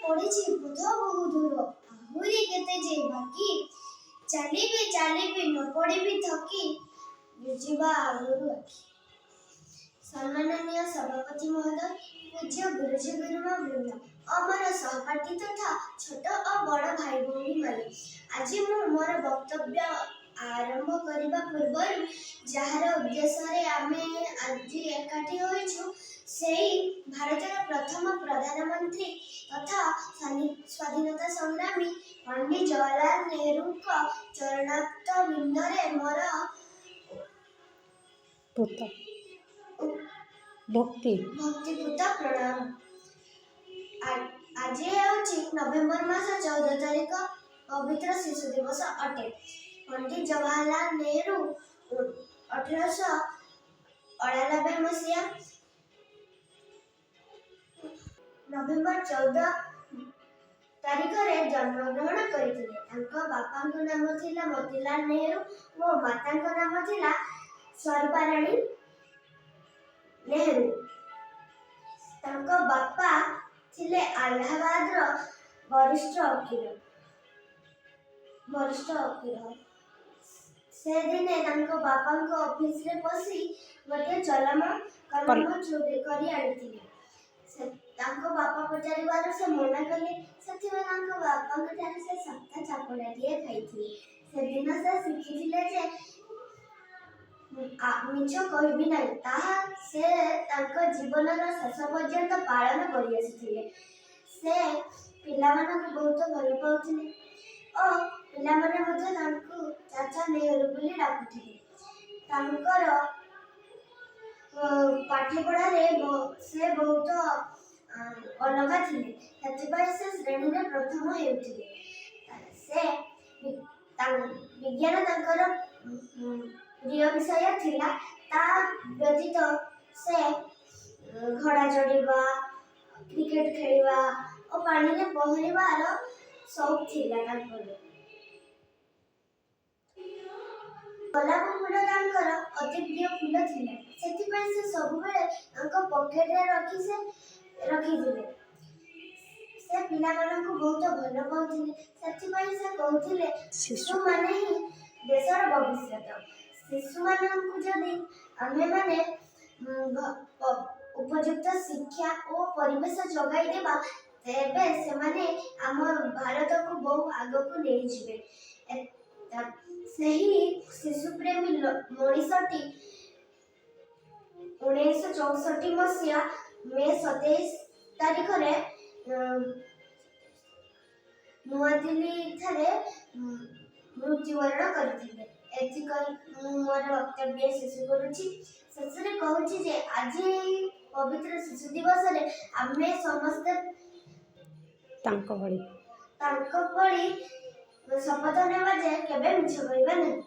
ପଡ଼ିଛି ପଥ ବହୁ ଦୂର, ଆହୁରି କେତେ ଯେ ବାକି। ଚାଲିବି ଚାଲିବି ନ ପଡ଼ିବି ଥକି, ବୁଜିବା ଆଗରୁ ଆଖି। ସମ୍ମାନନୀୟ ସଭାପତି ମହୋଦୟ, ପୂଜ୍ୟ ଗୁରୁଜୀ ଗୁରୁମା ବୃନ୍ଦ ଓ ମୋର ସହପାଠୀ ତଥା ଛୋଟ ଓ ବଡ଼ ଭାଇ ଭଉଣୀମାନେ, ଆଜି ମୁଁ ମୋର ବକ୍ତବ୍ୟ ଆରମ୍ଭ କରିବା ପୂର୍ବରୁ ଯାହାର ଉଦ୍ଦେଶ୍ୟରେ ଆମେ ଆଜି ଏକାଠି ହୋଇଛୁ, ସେଇ ଭାରତର ପ୍ରଥମ ପ୍ରଧାନମନ୍ତ୍ରୀ ତଥା ସ୍ୱାଧୀନତା ସଂଗ୍ରାମୀ ପଣ୍ଡିତ ଜବାହରଲାଲ ନେହେରୁଙ୍କ ଚରଣାବ୍ଦ ବୃନ୍ଦରେ ମୋର ପୂତ ଭକ୍ତି ଭକ୍ତିପୂତ ପ୍ରଣାମ। ଆଜି ହେଉଛି ନଭେମ୍ବର ମାସ 14 ତାରିଖ, ପବିତ୍ର ଶିଶୁ ଦିବସ ଅଟେ। ପଣ୍ଡିତ ଜବାହରଲାଲ ନେହେରୁ 1889 ମସିହା ନଭେମ୍ବର 14 ତାରିଖରେ ଜନ୍ମଗ୍ରହଣ କରିଥିଲେ। ତାଙ୍କ ବାପାଙ୍କ ନାମ ଥିଲା ମୋତିଲାଲ ନେହେରୁ ଓ ମାତାଙ୍କ ନାମ ଥିଲା ସ୍ୱରୂପାରାଣୀ ନେହେରୁ। ତାଙ୍କ ବାପା ଥିଲେ ଆହ୍ଲାବାଦର ବରିଷ୍ଠ ଓକିଲ। ସେ ଦିନେ ତାଙ୍କ ବାପାଙ୍କ ଅଫିସରେ ପଶି ଗୋଟିଏ କଲମ ଚୋରି କରି ଆଣିଥିଲେ। ସେ ତାଙ୍କ ବାପା ପଚାରିବାରୁ ସେ ମନା କଲେ। ସେଥିପାଇଁ ତାଙ୍କ ବାପାଙ୍କ ଠାରୁ ସେ ଶକ୍ତ ଚାପୁଡ଼ାଟିଏ ଖାଇଥିଲେ। ସେଦିନ ସେ ଶିଖିଥିଲେ ଯେ ମିଛ କହିବି ନାହିଁ। ତାହା ସେ ତାଙ୍କ ଜୀବନର ଶେଷ ପର୍ଯ୍ୟନ୍ତ ପାଳନ କରିଆସୁଥିଲେ। ସେ ପିଲାମାନଙ୍କୁ ବହୁତ ଭଲ ପାଉଥିଲେ ଓ ପିଲାମାନେ ମଧ୍ୟ ତାଙ୍କୁ ଚାଚା ନେହେରୁ ବୋଲି ଡାକୁଥିଲେ। ତାଙ୍କର ପାଠପଢ଼ାରେ ସେ ବହୁତ ଅଲଗା ଥିଲେ। ସେଥିପାଇଁ ସେ ଶ୍ରେଣୀରେ ପ୍ରଥମ ହେଉଥିଲେ। ସେ ବିଜ୍ଞାନ ତାଙ୍କର ପ୍ରିୟ ବିଷୟ ଥିଲା। ତା ବ୍ୟତୀତ ସେ ଘୋଡ଼ା ଚଢ଼ିବା, କ୍ରିକେଟ ଖେଳିବା ଓ ପାଣିରେ ପହଁରିବାର ସଉକ ଥିଲା ତାଙ୍କର। ଗୋଲାପ ଫୁଲ ତାଙ୍କର ଅତି ପ୍ରିୟ ଫୁଲ ଥିଲା। ସେଥିପାଇଁ ସେ ସବୁବେଳେ ତାଙ୍କ ପକେଟରେ ରଖିଥିଲେ। ସେ ପିଲାମାନଙ୍କୁ ବହୁତ ଭଲ ପାଉଥିଲେ। ସେଥିପାଇଁ ସେ କହୁଥିଲେ, ଶିଶୁ ଶିଶୁମାନେ ହିଁ ଦେଶର ଭବିଷ୍ୟତ। ଶିଶୁମାନଙ୍କୁ ଯଦି ଆମେମାନେ ଉପଯୁକ୍ତ ଶିକ୍ଷା ଓ ପରିବେଶ ଯୋଗାଇ ଦେବା, ତେବେ ସେମାନେ ଆମ ଭାରତକୁ ବହୁ ଆଗକୁ ନେଇଯିବେ। ସେହି ଶିଶୁପ୍ରେମୀ ମଣିଷଟି 1964 ମସିହା ମେ 27 ତାରିଖରେ ନୂଆଦିଲ୍ଲୀ ଠାରେ ମୃତ୍ୟୁବରଣ କରିଥିଲେ। ଏଥି କହି ମୁଁ ମୋର ବକ୍ତବ୍ୟ ଶେଷ କରୁଛି। ଶେଷରେ କହୁଛି ଯେ ଆଜି ଏହି ପବିତ୍ର ଶିଶୁ ଦିବସରେ ଆମେ ସମସ୍ତେ ତାଙ୍କ ଭଳି ତାଙ୍କ ଭଳି ଶପଥ ନେବା ଯେ କେବେ ମିଛ କହିବା ନାହିଁ।